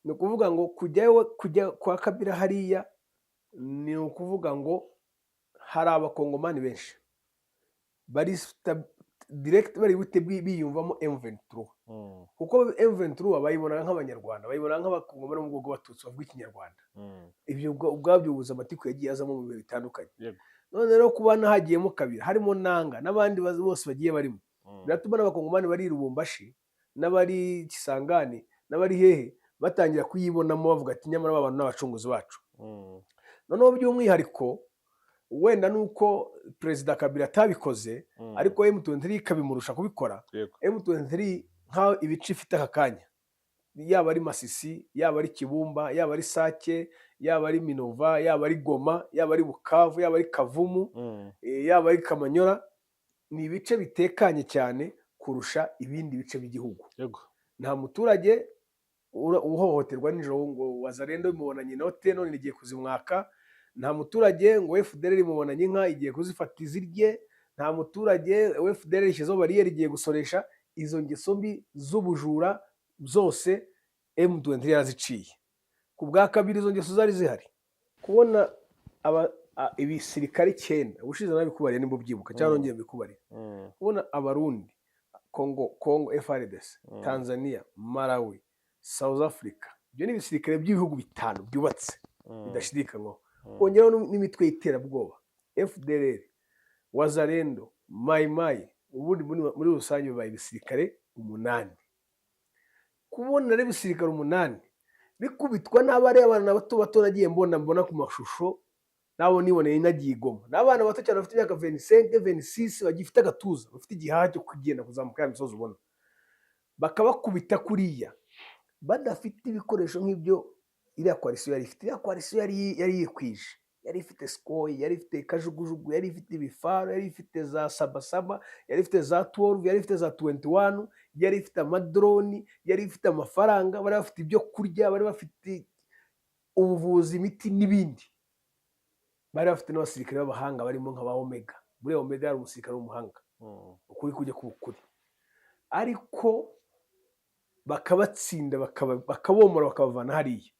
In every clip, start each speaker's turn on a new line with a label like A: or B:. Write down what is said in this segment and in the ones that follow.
A: Ni ukuvuga ngo kujyayo, kujya kwa Kabila hariya, ni ukuvuga ngo hari Abakongomani benshi bari direct bari buhite biyumvamo M23, kuko M23 bayibona nk'Abanyarwanda, bayibona nk'Abakongomani bo mu bwoko bw'Abatutsi bavuga Ikinyarwanda. Ibyo ubwabyo buza amatiku yagiye azamo mu bihe bitandukanye. None rero kuba hagiyemo kabiri, harimo Nanga n'abandi bose bagiye barimo, biratuma n'Abakongomani bari i Lubumbashi n'abari Kisangani n'abari hehe batangira kuyibonamo, bavuga ati: "Nyamara aba bantu ni abacunguzi bacu." Noneho by'umwihariko wenda nuko Perezida Kabila atabikoze, ariko M23 ikabimurusha kubikora. M23 nk'aho ibice ifite aka kanya, yaba ari Masisi, yaba ari Kibumba, yaba ari Sake, yaba ari Minova, yaba ari Goma, yaba ari Bukavu, yaba ari Kavumu, yaba ari Kamanyora, ni ibice bitekanye cyane kurusha ibindi bice by'igihugu. Nta muturage uhohoterwa nijoro ngo Wazalendo imubonanye inote none igiye kuzimwaka. Nta muturage ngo FDLR imubonanye inka igiye kuzifata izirye. Nta muturage FDLR ishyizeho bariyeri igiye gusoresha. Izo ngeso mbi z'ubujura zose M23 yaraziciye. Ku bwa kabiri, izo ngeso zari zihari, kubona ibisirikare icyenda, ubushize nabikubariye nimba ubyibuka cyangwa nongeye mbikubarire, kubona Abarundi, Congo FARDC, Tanzania, Malawi, South Africa, ibyo ni ibisirikare by'ibihugu bitanu byubatse bidashidikanywaho, kongeraho n'imitwe y'iterabwoba FDLR, Wazalendo, Mai Mai, ubundi muri rusange bibaye ibisirikare umunani. Kubona rero ibisirikare umunani bikubitwa n'abari abana bato bato nagiye mbona ku mashusho, nabo niboneye nagiye i Goma, ni abana bato cyane bafite imyaka 25, 26, bagifite agatuza, bafite igihaha cyo kugenda kuzamuka ya misozi, ubona bakabakubita kuriya badafite ibikoresho nk'ibyo iriya coalition yari ifite. Iriya coalition yari yikwije, yari ifite Sukhoi, yari ifite kajugujugu, yari ifite ibifaru, yari ifite za sabasaba, yari ifite za 12, yari ifite za 21, yari ifite amadroni, yari ifite amafaranga, bari bafite ibyo kurya, bari bafite ubuvuzi, imiti n'ibindi, bari bafite n'abasirikare b'abahanga barimo nka ba Omega. Buriya Omega yari umusirikare w'umuhanga, ukuri kujya kuba ukuri, ariko bakabatsinda, bakabomora, bakabavana hariya.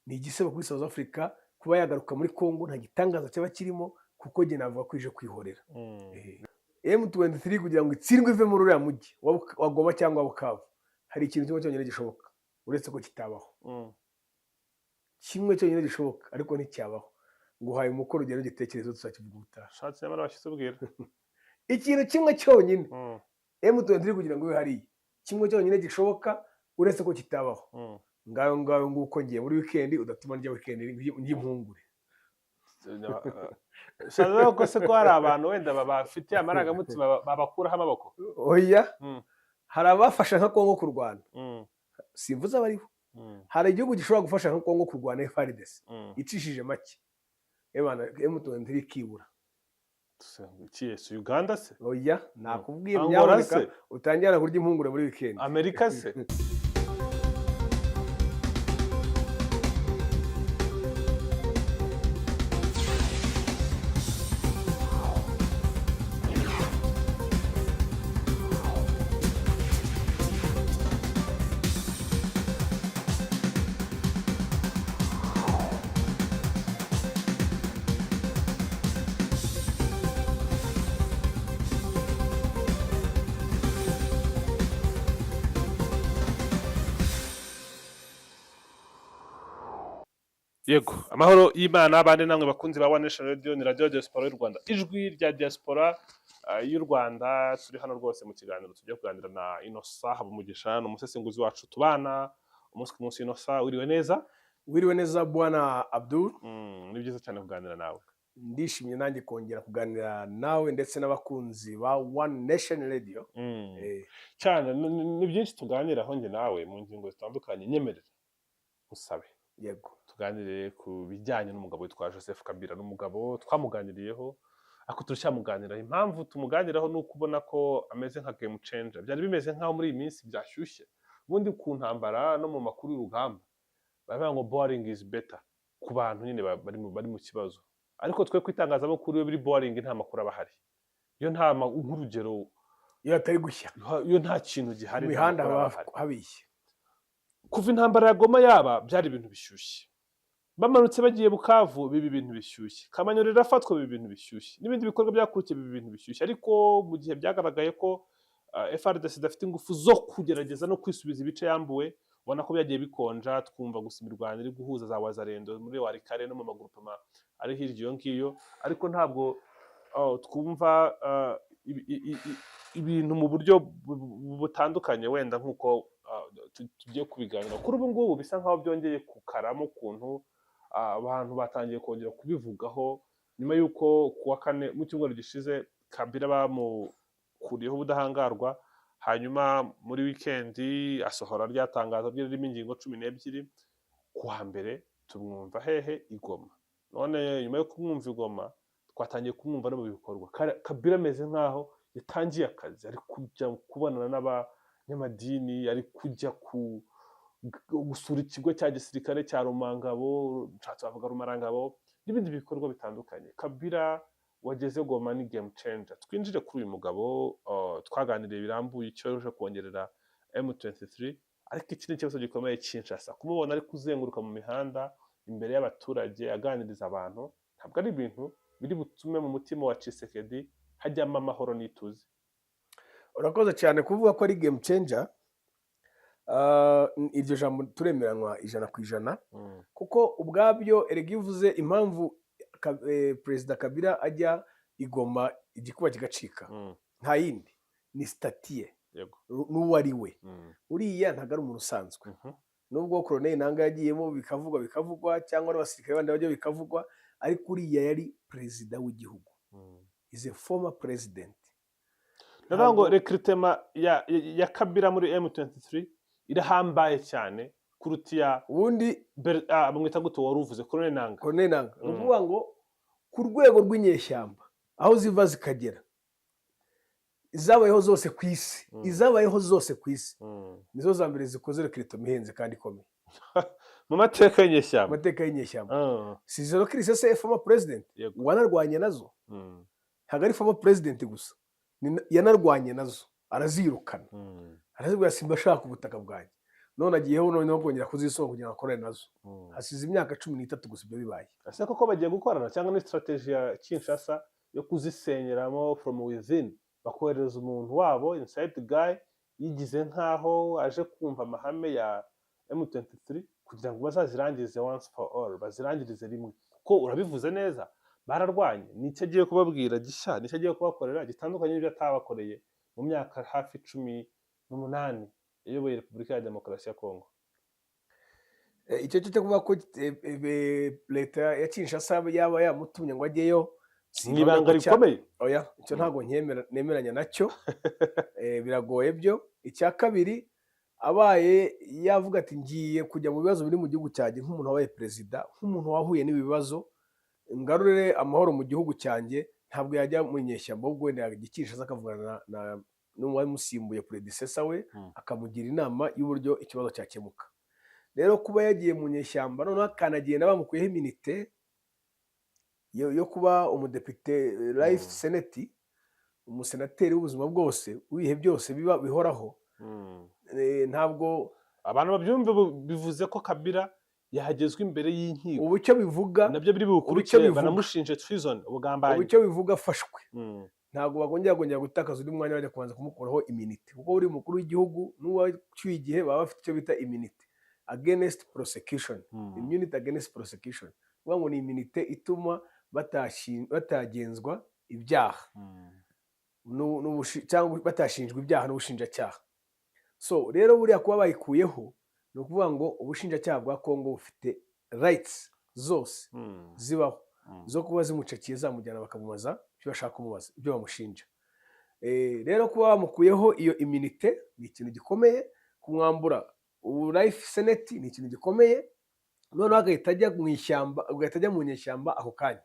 A: Ni igisebo kuri South Africa kuba yagaruka muri Congo. Nta gitangaza cyaba kirimo, kuko njye navuga ko ije kwihorera. M23 kugira ngo itsindwe ive muri uriya mujyi wa Goma cyangwa Bukavu, hari ikintu kimwe cyonyine gishoboka, uretse ko kitabaho. Kimwe cyonyine gishoboka ariko nticyabaho. Nguhaye umukoro, ugenda ugitekerezo, tuzakivuga ubutaha.
B: Shatse nyamara bashyitse ubwira.
A: Ikintu kimwe cyonyine, M23 kugira ngo ibe hariya, kimwe cyonyine gishoboka uretse ko kitabaho. Ngayo ngayo nguko, ngiye muri weekend, udatuma ndya weekend ndya impungure.
B: Shaka ko se ko hari abantu wenda bafitiye amarangamutima babakuraho amaboko?
A: Oya. Hari abafasha nka Kongo kurwana, simvuze abariho. Hari igihugu gishobora gufasha nka Kongo kurwana FARDC, icishije make, ebana M23 ikibura.
B: Ikihe se? Uganda se?
A: Oya, nakubwiye.
B: Angola
A: Nyamuneka
B: se?
A: utangira kurya impungure muri weekend.
B: Amerika se? Yego, amahoro y'Imana abandi namwe bakunzi ba One Nation Radio, ni radio diaspora y'u Rwanda, ijwi rya diaspora y'u Rwanda. Turi hano rwose mu kiganiro tugiye kuganira na Innocent Habumugisha, ni umusesenguzi wacu tubana umunsi ku munsi. Innocent, wiriwe neza?
A: Wiriwe neza, bwana Abdul.
B: Ni byiza cyane kuganira nawe.
A: Ndishimye nanjye kongera kuganira nawe ndetse n'abakunzi ba One Nation Radio.
B: Cyane, ni byinshi tuganiraho njye nawe mu ngingo zitandukanye. Nyemerera usabe
A: Yego.
B: tuganire ku bijyanye n'umugabo witwa Joseph Kabila. Ni umugabo twamuganiriyeho ariko turacyamuganiraho. Impamvu tumuganiraho ni uko ubona ko ameze nka game changer. Byari bimeze nk'aho muri iyi minsi byashyushye. Ubundi ku ntambara no mu makuru y'urugamba baravuga ngo boring is better ku bantu nyine bari mu kibazo, ariko twe ku itangazamakuru iyo biri boring nta makuru aba ahari, iyo nta nk'urugero
A: Iyo hatari gushya,
B: iyo nta kintu gihari,
A: mu
B: nta
A: mihanda
B: makuru aba
A: haba
B: ahari.
A: habishye.
B: Kuva intambara ya Goma yaba, byari ibintu bishyushye. Bamanutse bagiye Bukavu, biba ibintu bishyushye. Kamanyola irafatwa, biba ibintu bishyushye, n'ibindi bikorwa byakurikiye biba ibintu bishyushye. Ariko mu gihe byagaragaye ko FARDC idafite ingufu zo kugerageza no kwisubiza ibice yambuwe, ubona ko byagiye bikonja. Twumva gusa imirwano iri guhuza za Wazalendo muri Walikale no mu magurupema ari hirya iyo ngiyo, ariko ntabwo twumva ibintu mu buryo butandukanye wenda nk'uko tugiye kubiganira kuri ubu ngubu. Bisa nkaho byongeye kukaramo ukuntu, abantu batangiye kongera kubivugaho nyuma y'uko ku wa kane mu cyumweru gishize Kabila bamukuriyeho ubudahangarwa, hanyuma muri wikendi asohora rya tangazo rye ririmo ingingo 12. Ku wa mbere tumwumva hehe? I Goma. None nyuma yo kumwumva i Goma, twatangiye kumwumva no mu bikorwa. Kabila ameze nkaho yatangiye akazi, ari kujya kubonana n'abanyamadini, ari kujya ku gusura ikigo cya gisirikare cya Rumangabo, nshatse bavuga Rumarangabo, n'ibindi bikorwa bitandukanye. Kabila wageze Goma ni game changer. Twinjire kuri uyu mugabo twaganiriye birambuye icyo yaje kongerera M23, ariko iki ni ikibazo gikomeye. Kinshasa kumubona ari kuzenguruka mu mihanda imbere y'abaturage aganiriza abantu, ntabwo ari ibintu biri butume mu mutima wa Tshisekedi hajyamo amahoro n'ituze.
A: Urakoze cyane kuvuga ko ari game changer. Iryo jambo turemeranywa 100%, kuko ubwabyo erega iyo uvuze impamvu Perezida Kabila ajya i Goma igikuba kigacika, nta yindi, ni statut ye n'uwo ari we. Uriya ntabwo ari umuntu usanzwe. Nubwo Colonel Nanga yagiyemo bikavugwa cyangwa n'abasirikare bandi bajya bikavugwa, ariko uriya yari perezida w'igihugu, is a former president.
B: Ndavuga ngo recrutement ya Kabila muri M23 irahambaye cyane kuruta iya
A: ubundi
B: bamwita gute wari uvuze, Colonel Nanga?
A: Colonel Nanga. Ni ukuvuga ngo ku rwego rw'inyeshyamba, aho ziva zikagera, izabayeho zose ku isi, izabayeho zose ku isi, nizo za mbere zikoze recrutement ihenze kandi ikomeye
B: mu mateka y'inyeshyamba.
A: Amateka y'inyeshyamba. Si izo kirise se former president wanarwanye nazo? Ntabwo ari former president gusa, yanarwanye nazo arazirukana, arazibwira: "Simba ashaka ubutaka bwanjye." None agiyeho noneho kongera kuzisonga kugira ngo akorane nazo. Hasize imyaka 13 gusa ibyo bibaye.
B: Ese koko bagiye gukorana, cyangwa ni strategy ya Kinshasa yo kuzisenyeramo from within, bakohereza umuntu wabo, inside guy, yigize nkaho aje kumva amahame ya M23 kugira ngo bazazirangize once for all, bazirangirize rimwe? Kuko urabivuze neza, bararwanye. Nicyo agiye kubabwira gishya, nicyo agiye kubakorera gitandukanye n'ibyo atabakoreye mu myaka hafi 18 yayoboye Repubulika ya Demokarasi ya Kongo.
A: Icyo cyo kuvuga ko leta ya Kinshasa yaba yamutumye ngo ajyeyo,
B: Mu
A: simpamya
B: ibanga
A: ko
B: rikomeye.
A: Oya, icyo ntabwo nemeranya nacyo. Biragoye byo. Icya kabiri, abaye yavuga ati: "Ngiye kujya mu bibazo biri mu gihugu cyanjye nk'umuntu wabaye perezida, nk'umuntu wahuye n'ibi bibazo, ngarure amahoro mu gihugu cyanjye," ntabwo yajya mu nyeshyamba, ahubwo wenda yajya i Kinshasa akavugana n'uwamusimbuye, predecessor we, akamugira inama y'uburyo ikibazo cyakemuka. Rero kuba yagiye mu nyeshyamba, noneho akanagenda bamukuyeho immunité yo kuba umudepite life senate, umusenateri w'ubuzima bwose, w'ibihe byose biba bihoraho, ntabwo
B: Abantu babyumve, bivuze ko Kabila yahagezwa imbere y'inkiko.
A: Ubu icyo bivuga
B: Nabyo biri
A: ubu icyo
B: bukurikire
A: bivuga
B: banamushinje treason,
A: ubu
B: ubugambanyi.
A: icyo bivuga, afashwe, ntabwo bakongera kongera gutakaza undi mwanya bajya kubanza kumukuraho immunité, kuko uri umukuru w'igihugu n'uwacyuye igihe baba bafite icyo bita immunity against prosecution, immunity against prosecution. Kuvuga ngo ni immunité ituma batagenzwa ibyaha cyangwa batashinjwa ibyaha n'ubushinjacyaha. So rero buriya kuba bayikuyeho, ni ukuvuga ngo ubushinjacyaha bwa Kongo bufite rights zose zibaho zo kuba zimucakiye, zamujyana bakamubaza ibyo bashaka kumubaza, ibyo bamushinja. Rero kuba bamukuyeho iyo immunité ni ikintu gikomeye, kumwambura ubu life senate ni ikintu gikomeye, noneho agahita ajya mu ishyamba, agahita ajya mu nyeshyamba ako kanya.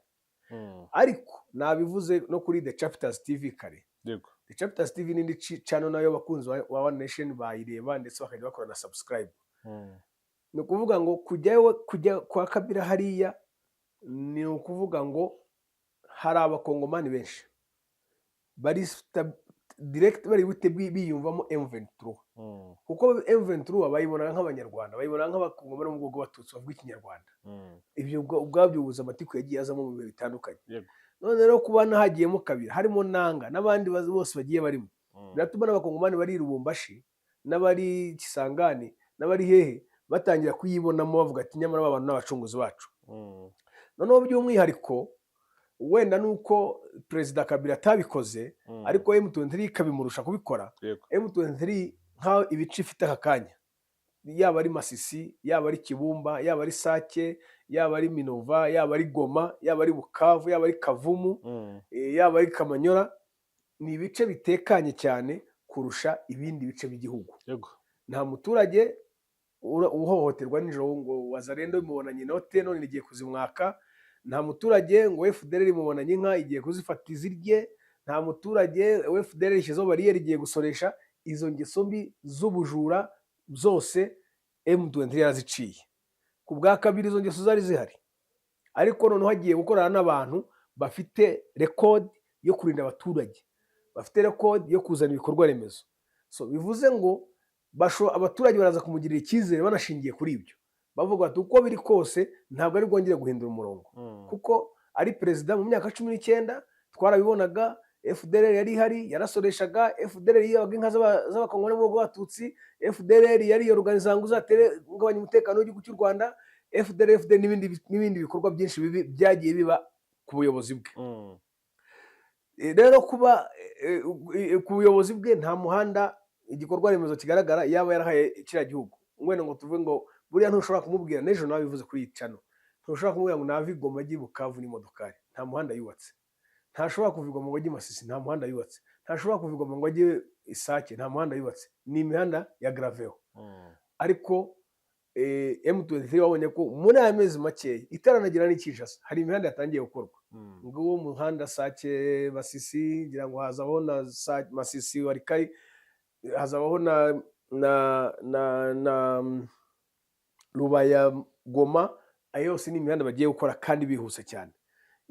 A: Ariko nabivuze no kuri The Chapters TV kare. The Chapters TV n'indi channel nayo abakunzi ba One Nation bayireba, ndetse bakajya bakora na subscribe. Ni ukuvuga ngo kujyayo, kujya kwa Kabila hariya, ni ukuvuga ngo hari abakongomani benshi bari direct bari buhite biyumvamo M23, kuko M23 bayibona nk'Abanyarwanda, bayibona nk'Abakongomani bo mu bwoko bw'Abatutsi bavuga Ikinyarwanda. Ibyo ubwabyo buza amatiku yagiye azamo mu bihe bitandukanye. None rero kuba hagiyemo Kabila, harimo Nanga n'abandi bose bagiye barimo, biratuma n'Abakongomani bari i Lubumbashi n'abari Kisangani n'abari hehe batangira kuyibonamo, bavuga ati: "Nyamara aba bantu ni abacunguzi bacu." Noneho by'umwihariko wenda nuko Perezida Kabila atabikoze, ariko M23 ikabimurusha kubikora. M23 nk'aho ibice ifite aka kanya, yaba ari Masisi, yaba ari Kibumba, yaba ari Sake, yaba ari Minova, yaba ari Goma, yaba ari Bukavu, yaba ari Kavumu, yaba ari Kamanyora, ni ibice bitekanye cyane kurusha ibindi bice by'igihugu. Nta muturage uhohoterwa nijoro ngo Wazalendo imubonanye inote none igiye kuzimwaka. Nta muturage ngo FDLR imubonanye inka igiye kuzifata izirye. Nta muturage FDLR ishyizeho bariyeri igiye gusoresha. Izo ngeso mbi z'ubujura zose M23 yaraziciye. Ku bwa kabiri izo ngeso zari zihari, ariko noneho hagiye gukorana n'abantu bafite record yo kurinda abaturage, bafite record yo kuzana ibikorwa remezo. So bivuze ngo abaturage baraza kumugirira icyizere banashingiye kuri ibyo, bavuga bati: "Uko biri kose ntabwo ari bwongere guhindura umurongo." Kuko ari perezida mu myaka 19 twarabibonaga, FDLR yari ihari, yarasoreshaga. FDLR yibaga inka z'Abakongomani bo mu bwoko bw'Abatutsi. FDLR yari organiza ngo uzatere kugabanya umutekano w'igihugu cy'u Rwanda. FDLR, FDLR n'ibindi bikorwa byinshi bibi byagiye biba ku buyobozi bwe. Rero kuba ku buyobozi bwe nta muhanda, igikorwa remezo kigaragara yaba yarahaye kiriya gihugu, wenda ngo tuvuge ngo buriya ntushobora kumubwira, n'ejo nawe bivuze kuri iyi channel, ntushobora kumubwira ngo nave i Goma ajye i Bukavu n'imodokari, nta muhanda yubatse. Ntashobora kuva i Goma ngo ajye i Masisi, nta muhanda yubatse. Ntashobora kuva i Goma ngo ajye i Sake, nta muhanda yubatse, ni imihanda ya gravel. Ariko M23 babonye ko muri aya mezi makeya itaranagera n'i Kinshasa hari imihanda yatangiye gukorwa. Nguwo muhanda Sake Masisi, ngira ngo hazabaho na Masisi Walikale, hazabaho na Rubaya Goma. Ayo yose ni imihanda bagiye gukora kandi bihuse cyane.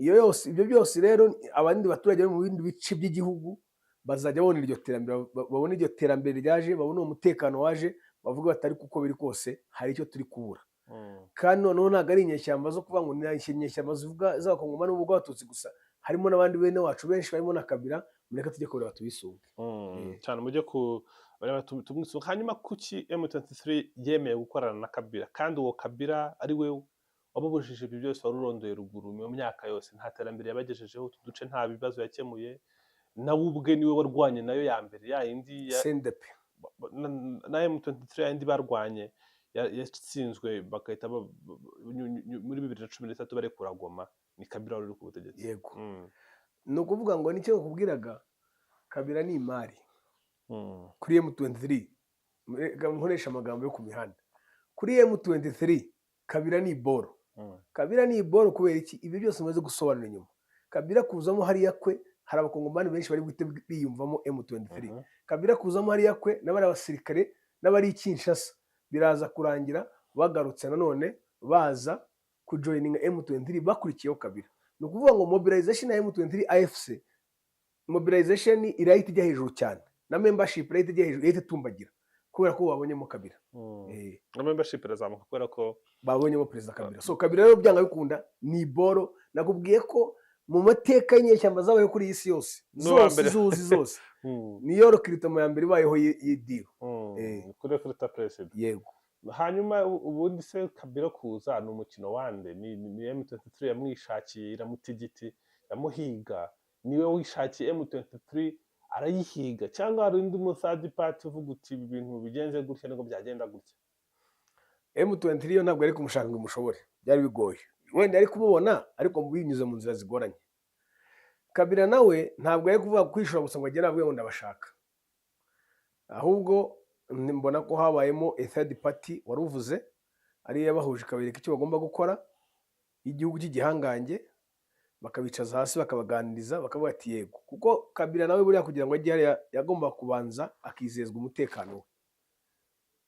A: Iyo yose, ibyo byose rero, abandi baturage bo mu bindi bice by'igihugu bazajya babona iryo terambere, babone iryo terambere ryaje, babone uwo mutekano waje, bavuga bati: "Ariko uko biri kose hari icyo turi kubura." Kandi noneho ntabwo ari inyeshyamba zo kuvuga ngo ni inyeshyamba zivuga z'Abakongomani bo bw'Abatutsi gusa, harimo n'abandi bene wacu benshi barimo na Kabila. Mureke tujye kureba tubisunge.
B: Cyane, mujye ku bareba tumwisunge. Hanyuma kuki M23 yemeye gukorana na Kabila, kandi uwo Kabila ari we wababujije ibyo byose wari urondoye ruguru mu myaka yose? Nta terambere yabagejejeho utu duce, nta bibazo yakemuye. Nawe ubwe niwe warwanye nayo ya mbere, ya yindi ya
A: CNDP.
B: na M23, yindi barwanye yatsinzwe bagahita muri 2013 barekura Goma, ni Kabila wari uri ku butegetsi.
A: Yego. Ni ukuvuga ngo nicyo bakubwiraga, Kabila ni imari kuri M23. Reka nkoresha amagambo yo ku mihanda, kuri M23 Kabila ni iboro. Kabila ni iboro kubera iki? Ibi byose umaze gusobanura inyuma. Kabila kuzamo hariya kwe, hari Abakongomani benshi bari guhita biyumvamo M23. Kabila kuzamo hariya kwe n'abari abasirikare n'abari i Kinshasa, biraza kurangira bagarutse nanone baza kujoininga M23 bakurikiyeho Kabila. Ni ukuvuga ngo mobilization ya M23 AFC, mobilization irahita ijya hejuru cyane, na membership irahita ijya hejuru, irahita itumbagira kubera ko babonyemo Kabila.
B: Na membership irazamuka kubera ko
A: babonyemo Perezida Kabila. So Kabila rero byanga bikunda ni iboro. Nakubwiye ko mu mateka y'inyeshyamba zabayeho kuri iyi si yose,
B: N'uwa
A: zose
B: mbere.
A: zuzi zose, niyo recrutement ya mbere ibayeho y'ideal.
B: Kuri recruta perezida.
A: Yego.
B: Hanyuma ubundi se Kabila kuza ni umukino wande? Ni M23 yamwishakiye iramutigiti iramuhiga, niwe wishakiye M23 arayihiga, cyangwa hari undi mu third party uvuga uti: "Ibi bintu bigenze gutya nibwo byagenda gutya"?
A: M23 yo ntabwo yari kumushaka ngo imushobore, byari bigoye. Wenda yari kumubona ariko binyuze mu nzira zigoranye. Kabila nawe ntabwo yari kuvuga kwishura gusa ngo agende avuge ngo ndabashaka, ahubwo mbona ko habayemo a third party wari uvuze, ariyo yabahuje ikabereka icyo bagomba gukora, igihugu cy'igihangange, bakabicaza hasi bakabaganiriza, bakavuga ati yego. Kuko Kabila nawe buriya kugira ngo ajye hariya yagomba kubanza akizezwa umutekano we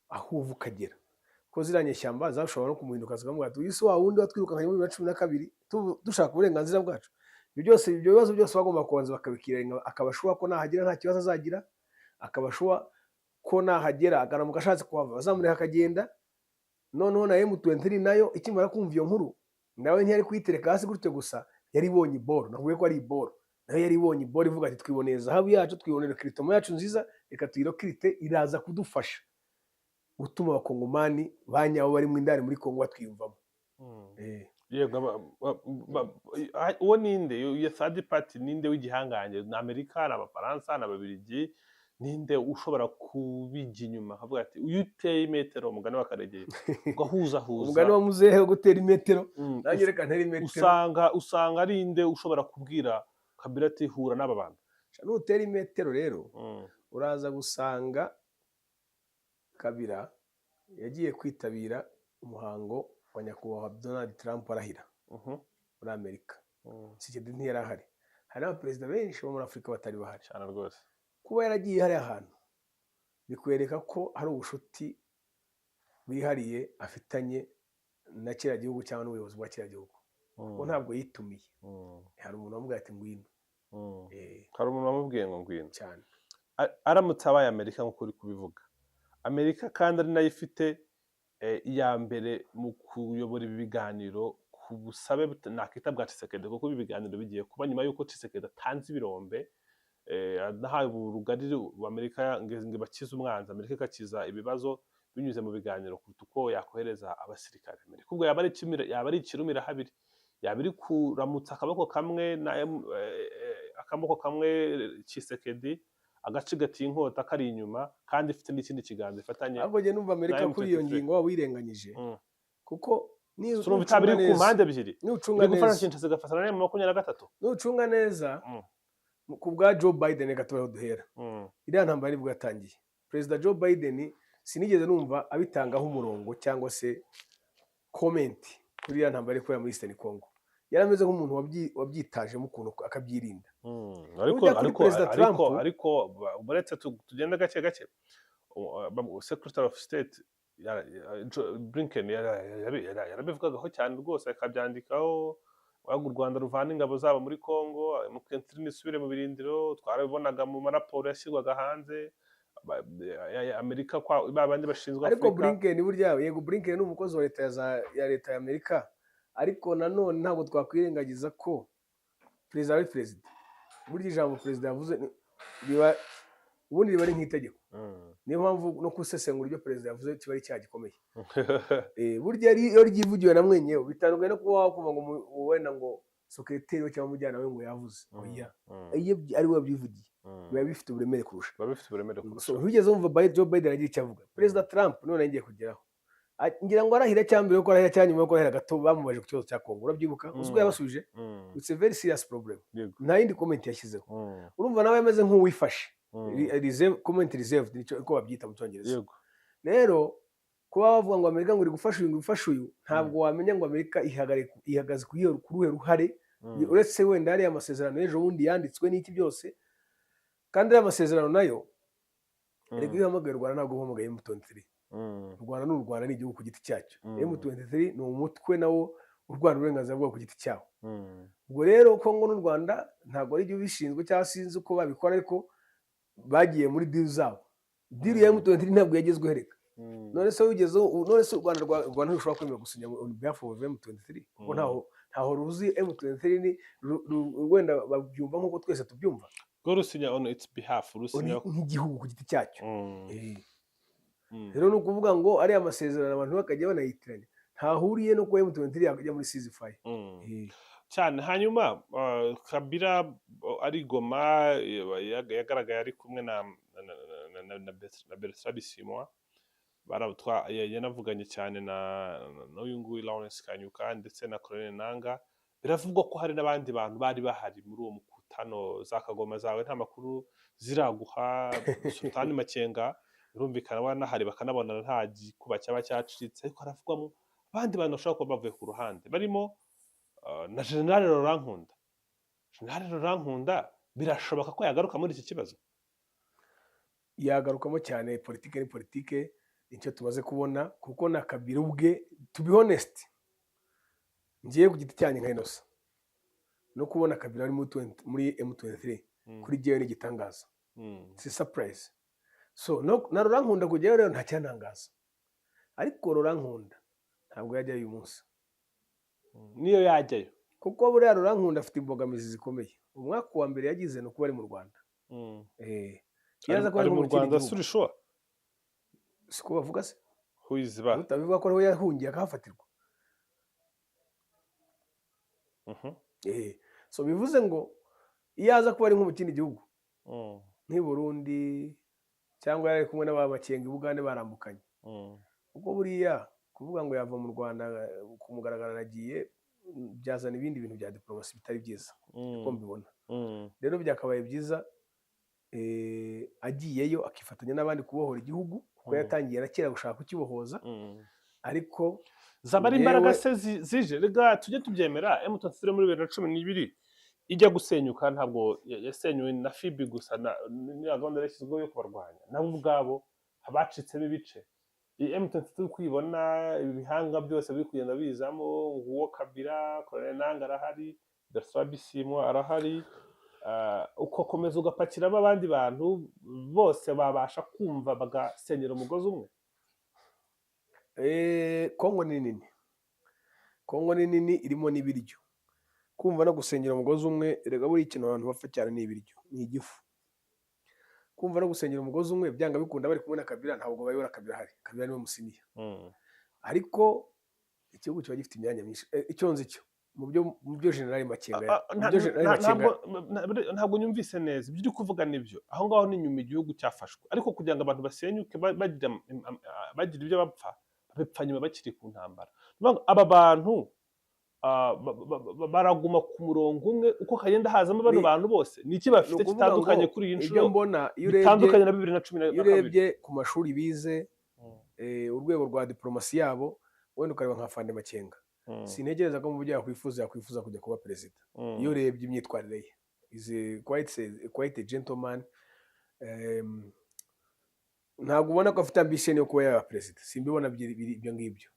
A: aho uva ukagera, ko ziriya nyeshyamba zashobora no kumuhinduka zikamubwira ati: "Uyu si wa wundi watwirukankanye muri 2012 dushaka uburenganzira bwacu?" Ibyo byose, ibyo bibazo byose bagomba kubanza bakabikirenga, akaba sure ko nahagera nta kibazo azagira, akaba sure ko nahagera akaramuka ashatse kuhava bazamureka akagenda. Noneho na M23 nayo ikimara kumva iyo nkuru, nawe ntiyari kuyitereka hasi gutyo gusa. Yari ibonye iboro, navuye ko ari iboro, nayo yari ibonye iboro, ivuga ati: "Twiboneye zahabu yacu, twibonera recrutement yacu nziza, reka tuyirecrute, iraza kudufasha gutuma Abakongomani ba nyabo bari mu indani muri Kongo batwiyumvamo."
B: Yego, uwo ninde? Iyo third party ninde w'igihangange? Ni Amerika, ni Abafaransa, ni Ababiligi? Ninde ushobora kubijya inyuma akavuga ati: "Uyu uteye imetero", umugani wa Karegeya, ugahuzahuza?
A: Umugani wa muzehe wo gutera imetero, nanjye reka ntere imetero.
B: Usanga ari inde ushobora kubwira Kabila ati: "Hura n'aba bantu"?
A: Nutera imetero rero, uraza gusanga Kabila yagiye kwitabira umuhango wa nyakubahwa Donald Trump arahira muri Amerika. Tshisekedi ntiyari ahari, hari n'abaperezida benshi bo muri Afurika batari bahari.
B: Cyane rwose.
A: Kuba yaragiye hariya hantu bikwereka ko hari ubushuti bwihariye afitanye na kiriya gihugu cyangwa n'ubuyobozi bwa kiriya gihugu, kuko ntabwo yitumiye. Hari umuntu wamubwiye ati: "Ngwino."
B: Hari umuntu wamubwiye ngo ngwino.
A: Cyane.
B: Aramutse abaye Amerika nk'uko uri kubivuga, Amerika kandi ari nayo ifite iya mbere mu kuyobora ibi biganiro ku busabe nakita bwa Tshisekedi, kuko ibi biganiro bigiye kuba nyuma y'uko Tshisekedi atanze ibirombe, anahawe urugari Amerika ngo bakize umwanzi, Amerika igakiza ibibazo binyuze mu biganiro kuruta uko yakohereza abasirikare. Amerika ubwo yaba ari ikirumira habiri, yaba iri kuramutsa akaboko kamwe na akaboko kamwe Tshisekedi agacigatiye inkota kari inyuma, kandi ifite n'ikindi kiganza ifatanye
A: Ahubwo njye numva Amerika
B: na
A: kuri iyo
B: M23.
A: ngingo waba wirenganyije, kuko
B: Urumva itaba iri ku
A: nucunga neza
B: mpande ebyiri,
A: nucunga
B: iri gufasha
A: neza
B: Kinshasa igafasha na M23.
A: Nucunga neza, ku bwa Joe Biden, reka tubaho duhera, iriya ntambara nibwo yatangiye. Perezida Joe Biden sinigeze numva abitangaho umurongo cyangwa se comment kuri iriya ntambara iri kubera muri Eastern Congo. Yari ameze nk'umuntu wabyitajemo ukuntu akabyirinda.
B: Ariko
A: Ujya kuri
B: ariko
A: Perezida
B: ariko
A: Trump.
B: Ariko uretse tugende gake gake, Secretary of State Blinken yarabivugagaho cyane rwose, akabyandikaho waga u Rwanda ruvana ingabo zabo muri Congo, M23 isubire mu birindiro. Twarabibonaga mu maraporo yashyirwaga hanze. Amerika kwa ba bandi bashinzwe
A: Ariko
B: Afurika.
A: Blinken burya, yego, Blinken ni umukozi wa leta ya leta ya Amerika, ariko nanone ntabwo twakwirengagiza ko perezida ari perezida. Burya ijambo perezida yavuze riba ubundi riba ari nk'itegeko. Niyo mpamvu no gusesengura ibyo perezida yavuze kiba ari icyaha gikomeye. Burya iyo ryivugiwe na mwenyewe bitandukanye no kuba wakumva ngo wenda ngo secrétaire we cyangwa umujyanama we ngo yavuze. Oya, iyo ari we wabyivugiye biba bifite uburemere kurusha.
B: Biba bifite uburemere
A: So,
B: kurusha.
A: ntiwigeze wumva Joe Biden agira icyo avuga. Perezida Trump none ngiye kugeraho, ngira ngo arahira cyangwa mbere yuko arahira cyangwa nyuma yuko arahira gato, bamubaje ku kibazo cya Kongo. Urabyibuka? Uzi ko yabasubije? "It's a very serious problem." Nta yindi comment yashyizeho. Urumva nawe ameze nk'uwifashe. Comment reserved, nicyo uko babyita mu Cyongereza. Rero kuba bavuga ngo Amerika ngo iri gufasha uyu, ngo ifashe uyu, ntabwo wamenya ngo Amerika ihagaze ku ruhe ruhare, uretse wenda hariya amasezerano y'ejo bundi yanditswe n'iki byose. Kandi ariya masezerano nayo, erega iyo uhamagaye u Rwanda ntabwo uhamagaye M23. U Rwanda ni u Rwanda, ni igihugu ku giti cyacyo. M23 ni umutwe nawo urwana uburenganzira bwawo ku giti cyawo. Ubwo rero Kongo n'u Rwanda ntabwo ari byo bishinzwe cyangwa sinzi uko babikora, ariko bagiye muri deal zabo. Deal ya M23 ntabwo yagezweho reka. None se wigeze, none se u Rwanda ntirushobora kwemera gusinya on behalf of M23, kuko ntaho ruzi M23 ni wenda babyumva nk'uko twese tubyumva.
B: Rwo rusinya on its behalf, rusinya
A: nk'igihugu ku giti cyacyo. Rero ni ukuvuga ngo ariya masezerano abantu bakajya banayitiranya, ntahuriye no kuba M23 yakajya muri ceasefire.
B: Cyane. Hanyuma Kabila ari Goma, yagaragaye ari kumwe na Bertrand Bisimwa. Yanavuganye cyane na n'uyu nguyu Lawrence Kanyuka ndetse na Colonel Nanga. Biravugwa ko hari n'abandi bantu bari bahari muri uwo mukutano. Za kagoma zawe nta makuru ziraguha? Sultani Makenga birumvikana wanahari, bakanabonana, nta gikuba cyaba cyacitse, ariko haravugwamo abandi bantu bashobora kuba bavuye ku ruhande barimo na General Laurent Nkunda. General Laurent Nkunda birashoboka ko yagaruka muri iki kibazo?
A: Yagarukamo cyane. Politike ni politike, nicyo tumaze kubona, kuko na Kabila ubwe, to be honest, ngiye ku giti cyanjye nka Innocent. No kubona Kabila ari muri 20 muri M23 kuri jyewe ni igitangaza, si surprise. So no, na Laurent Nkunda kujyayo rero nta cyantangaza, ariko Laurent Nkunda ntabwo yajyayo uyu munsi.
B: Niyo yajyayo?
A: Kuko buriya Laurent Nkunda afite imbogamizi zikomeye. Umwaka wa mbere yagize ni ukuba ari mu Rwanda. Iyo aza kuba
B: ari
A: nko
B: mu
A: mu kindi
B: Rwanda?
A: gihugu.
B: Suri sure?
A: Siko bavuga se?
B: Who is ba?
A: Utabivuga ko ariho yahungiye akahafatirwa. So bivuze ngo iyo aza kuba ari nko mu kindi gihugu, nk'i Burundi, cyangwa yari ari kumwe n'aba Makenga i Bugande barambukanye, kuko buriya kuvuga ngo yava mu Rwanda ku mugaragaro aragiye, byazana ibindi bintu bya diporomasi bitari byiza, uko mbibona. Rero byakabaye byiza agiyeyo akifatanya n'abandi kubohora igihugu, kuko yatangiye na kera gushaka kukibohoza. Ariko
B: Zaba ari imbaraga
A: njyewe
B: se zije. Rega tujye tubyemera, M23 muri 2012 ijya gusenyuka ntabwo yasenywe na FIB gusa, na gahunda yashyizweho yo kubarwanya, nabo ubwabo bacitsemo ibice. Iyi M23 uko uyibona, ibi bihanga byose biri kugenda bizamo, nguwo Kabila, Colonel Nanga arahari, Bertrand Bisimwa arahari, ugakomeza ugapakiramo abandi bantu bose babasha kumva bagasenyera umugozi umwe.
A: Kongo ni nini, Kongo ni nini, irimo n'ibiryo. Kumva no gusengera umugozi umwe, erega buriya ikintu abantu bapfa cyane ni ibiryo, ni igifu. Kumva no gusengera umugozi umwe, byanga bikunda bari kumwe na Kabila, ntabwo bayobora Kabila ahari. Kabila niwe musiniya, ariko igihugu kiba gifite imyanya myinshi. Icyo nzi cyo mu byo General Makenga
B: Ah,
A: mu byo General Makenga
B: Ntabwo nyumvise neza ibyo uri kuvuga. Nibyo, aho ngaho ni nyuma igihugu cyafashwe, ariko kugira ngo abantu basenyuke bagira ibyo bapfa, babipfa nyuma bakiri ku ntambara. Ni ukuvuga ngo aba bantu baraguma ku murongo umwe uko hagenda hazamo bano bantu bose. Ni iki
A: Ni
B: bafite
A: ukuvuga
B: gitandukanye
A: ngo
B: kuri iyi
A: ibyo
B: nshuro,
A: mbona, iyo urebye
B: bitandukanye na bibiri na cumi na
A: iyo
B: kabiri?
A: urebye ku mashuri bize, urwego rwa diporomasi yabo, wenda ukareba nka Afande Makenga, sintekereza ko mu byo yakwifuza kujya kuba perezida. Iyo urebye imyitwarire ye, is quite a gentleman. Ntabwo ubona ko afite ambition yo kuba yaba perezida, simbibona ibyo ngibyo.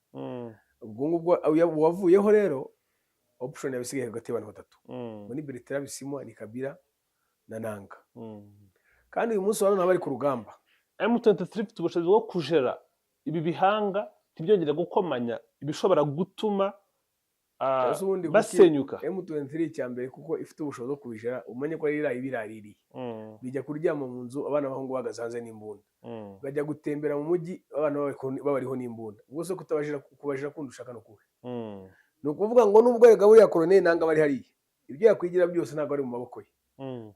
A: Ubwo ngubwo uwavuyeho rero, option yaba isigaye hagati y'abantu batatu, ngo ni Bertrand Bisimwa, ni Kabila na Nanga. Kandi uyu munsi wa none bari ku rugamba.
B: M23 ifite ubushobozi bwo kujera ibi bihanga ntibyongere gukomanya ibishobora gutuma
A: Ese ubundi kuki
B: basenyuka?
A: M23 icya mbere, kuko ifite ubushobozi bwo kubijera, umenye ko ari irayi biraririye, bijya kuryama mu nzu abana b'abahungu bahagaze hanze n'imbunda, bajya gutembera mu mujyi abana babariho n'imbunda. Ubwo se kutabajira kubajira kundi ushaka no kuhe? Ni ukuvuga ngo nubwo erega buriya Colonel Nanga bari hariya, ibyo yakwigira byose ntabwo ari mu maboko ye.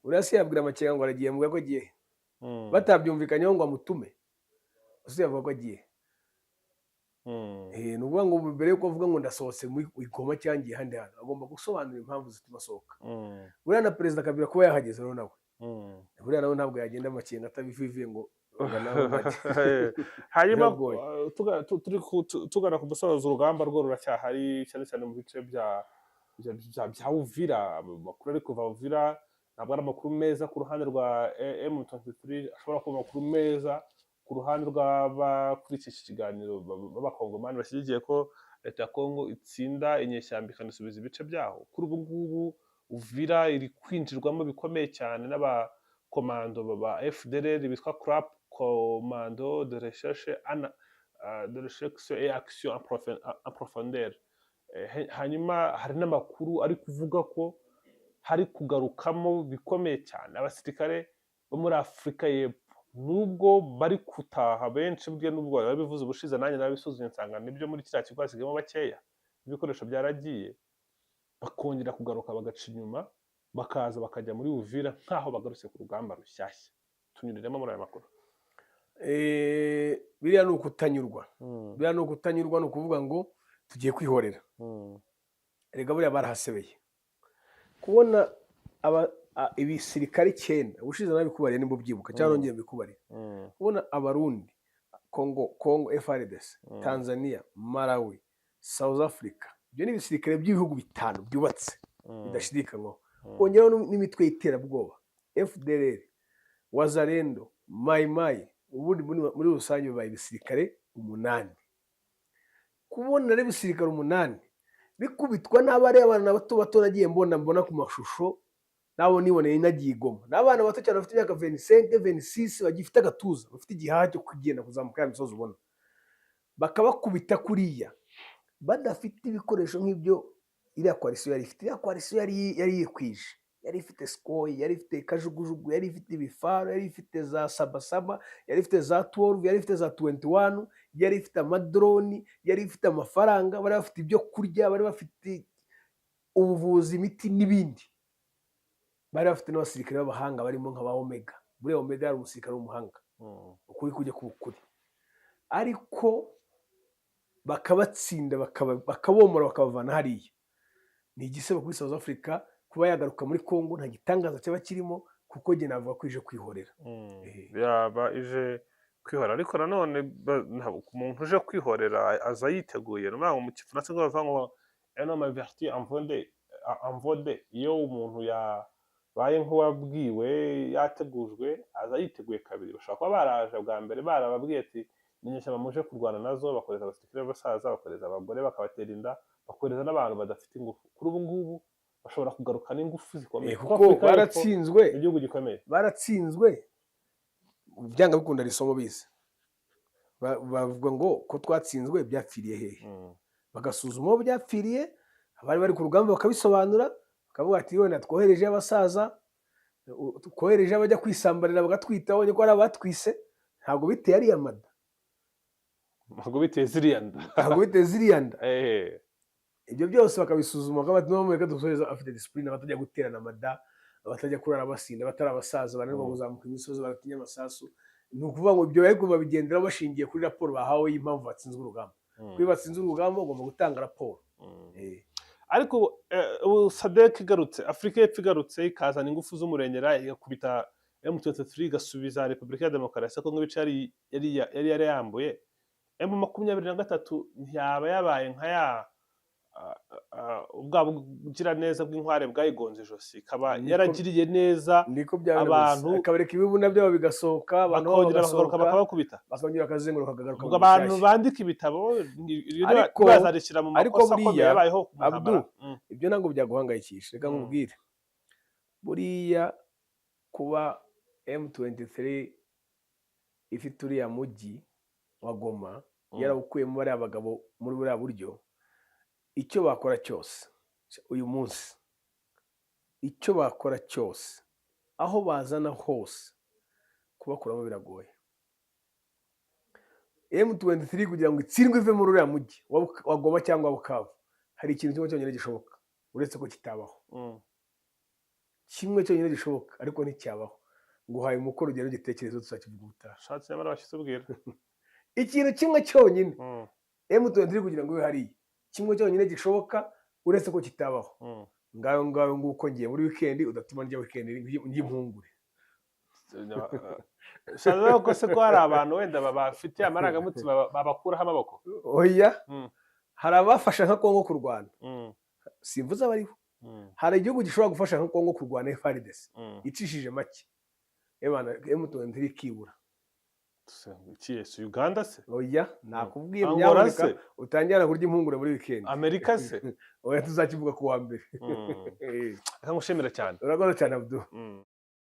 A: Buriya se yabwira Makenga ngo aragiye, mubwira ko agiye he? Batabyumvikanyeho ngo amutume, ese yavuga ko agiye? Ni ukuvuga ngo mbere yuko avuga ngo ndasohotse muri Goma cyangwa ngiye ahandi hantu, agomba gusobanura impamvu zituma asohoka. Buriya na Perezida Kabila kuba yahageze rero nawe, buriya nawe ntabwo yagenda Makenga atabivivuye ngo nawe bajye.
B: Hanyuma
A: Biragoye.
B: Tugana ku musozo, urugamba rwo ruracyahari, cyane cyane mu bice bya Uvira. Amakuru ari kuva Uvira ntabwo ari amakuru meza ku ruhande rwa M23, ashobora kuba amakuru meza ku ruhande rw'abakurikiye iki kiganiro b'abakongomani bashyigikiye ko leta ya Kongo itsinda inyeshyamba ikanasubiza ibice byaho. Kuri ubu ngubu Uvira iri kwinjirwamo bikomeye cyane n'abakomando ba FDLR bitwa CRAP, Commando de Recherche de Recherche et Action en Profondeur. Hanyuma hari n'amakuru ari kuvuga ko hari kugarukamo bikomeye cyane abasirikare bo muri Afurika y'Epfo, nubwo bari gutaha benshi bwe, nubwo babivuze ubushize, nanjye nabisuzumye nsanga nibyo, muri kiriya kigo hasigayemo bakeya, ibikoresho byaragiye, bakongera kugaruka bagaca inyuma bakaza bakajya muri Uvira nk'aho bagarutse ku rugamba rushyashya. Tunyuriremo muri aya makuru.
A: Biriya ni ukutanyurwa, biriya ni ukutanyurwa, ni ukuvuga ngo tugiye kwihorera. Erega buriya barahasebeye kubona ibisirikare icyenda. Ubushize nabikubariye nimba ubyibuka, cyangwa nongeye mbikubarire. Kubona Abarundi, Congo FARDC, Tanzania, Malawi, South Africa, ibyo ni ibisirikare by'ibihugu bitanu byubatse bidashidikanywaho, kongeraho n'imitwe y'iterabwoba, FDLR, Wazalendo, Mayi Mayi, ubundi muri rusange bibaye ibisirikare umunani. Kubona rero ibisirikare umunani Bikubitwa n'abari abana bato bato nagiye mbona ku mashusho, nabo niboneye nagiye i Goma. Ni abana bato cyane bafite imyaka 25, 26, bagifite agatuza, bafite igihaha cyo kugenda kuzamuka ya misozi ubona, bakabakubita kuriya badafite ibikoresho nk'ibyo iriya coalition yari ifite. Iriya coalition yari yikwije, yari ifite Sukhoi, yari ifite kajugujugu, yari ifite ibifaru, yari ifite za sabasaba, yari ifite za 12, yari ifite za 21, yari ifite amadroni, yari ifite amafaranga, bari bafite ibyo kurya, bari bafite ubuvuzi, imiti n'ibindi, bari bafite n'abasirikare b'abahanga barimo nka ba Omega. Buriya Omega yari umusirikare w'umuhanga, ukuri kujya kuba ukuri, ariko bakabatsinda, bakabomora, bakabavana hariya. Ni igisebo kuri South Africa kuba yagaruka muri Congo. Nta gitangaza cyaba kirimo, kuko njye navuga ko ije kwihorera.
B: Yaba ije kwihorera, ariko nanone ku muntu uje kwihorera aza yiteguye. Ni ukuvuga ngo mu Gifaransa ngo bavuga ngo "un homme averti en vaut deux". Iyo umuntu yabaye nk'uwabwiwe, yategujwe, aza yiteguye kabiri. Bashobora kuba baraje bwa mbere barababwiye ati: "Ni inyeshyamba muje kurwana nazo", bakohereza abasirikare b'abasaza, bakohereza abagore bakabatera inda, bakohereza n'abantu badafite ingufu. Kuri ubu ngubu bashobora kugaruka n'ingufu zikomeye, kuko
A: Kuko
B: Afurika y'Epfo
A: baratsinzwe.
B: ni igihugu gikomeye.
A: Baratsinzwe, byanga bikunda ari isomo bize. Bavuga ngo ko twatsinzwe byapfiriye hehe? Bagasuzuma aho byapfiriye, abari bari ku rugamba bakabisobanura, bakavuga ati: "Wenda twohereje abasaza, twohereje abajya kwisambarira bagatwita, babonye ko ari abatwise, ntabwo biteye ariya mada."
B: Ntabwo biteye ziriya nda.
A: Ntabwo biteye ziriya nda. Ibyo byose bakabisuzuma, bakavuga bati: "No reka dusoheze afite discipline, abatajya guterana amada, abatajya kurara basinda, batari abasaza bananirwa kuzamuka imisozi, baratinya amasasu." Ni ukuvuga ngo ibyo ariko babigenderaho bashingiye kuri raporo bahawe y'impamvu batsinzwe urugamba. Iyo batsinze urugamba ugomba gutanga raporo.
B: Ariko ubu SADC igarutse, Afurika y'Epfo igarutse, ikazana ingufu z'umurengera, igakubita M23, igasubiza Repubulika ya Demokarasi ya Kongo ibice yari yarayambuye, M23 ntiyaba yabaye nka ya bwa bugiraneza bw'inkware bwayigonze ijosi, ikaba yaragiriye neza
A: Niko byaba
B: abantu,
A: bimeze. Akabereka ibibuna byabo bigasohoka, abantu babo
B: bakongera bakagaruka
A: bagasohoka,
B: bakabakubita.
A: Bakongera bakazenguruka, bakagaruka
B: Ubwo
A: mu
B: abantu
A: bushyashya.
B: bandika ibitabo bazarishyira mu
A: Ariko
B: makosa akomeye
A: buriya,
B: yabayeho mu
A: Abdu,
B: ntambara.
A: Ibyo ntabwo byaguhangayikisha. Reka nkubwire, buriya kuba M23 ifite uriya mujyi wa Goma, yarawukuyemo bariya bagabo muri buriya buryo, icyo bakora cyose uyu munsi, icyo bakora cyose, aho bazana hose, kubakuramo biragoye. M23 kugira ngo itsindwe ive muri uriya mujyi wa Goma cyangwa Bukavu, hari ikintu kimwe cyonyine gishoboka, uretse ko kitabaho. Kimwe cyonyine gishoboka, ariko nticyabaho. Nguhaye umukoro, ugenda ugitekerezo, tuzakivuga ubutaha.
B: Shatse nyamara bashyitse ubwira.
A: Ikintu kimwe cyonyine, M23 kugira ngo ibe hariya, kimwe cyonyine gishoboka, uretse ko kitabaho. Ngayo ngayo nguko. Ngiye muri weekend, udatuma njya weekend njya impungure.
B: Shaza ko se ko hari abantu wenda bafite amarangamutima babakuraho amaboko?
A: Oya. Hari abafasha nka Kongo kurwana. Simvuze abariho. Hari igihugu gishobora gufasha nka Kongo kurwana FARDC, icishije make. Ebana M23 ikibura.
B: Ikihe se? Uganda se?
A: Oya, nakubwiye.
B: Angola
A: Nyamuneka
B: se?
A: Utangira kurya impungure muri weekend.
B: Amerika se?
A: Oya, tuzakivuga ku wa mbere.
B: Reka ngushimire cyane.
A: Urakoze cyane, Abdul.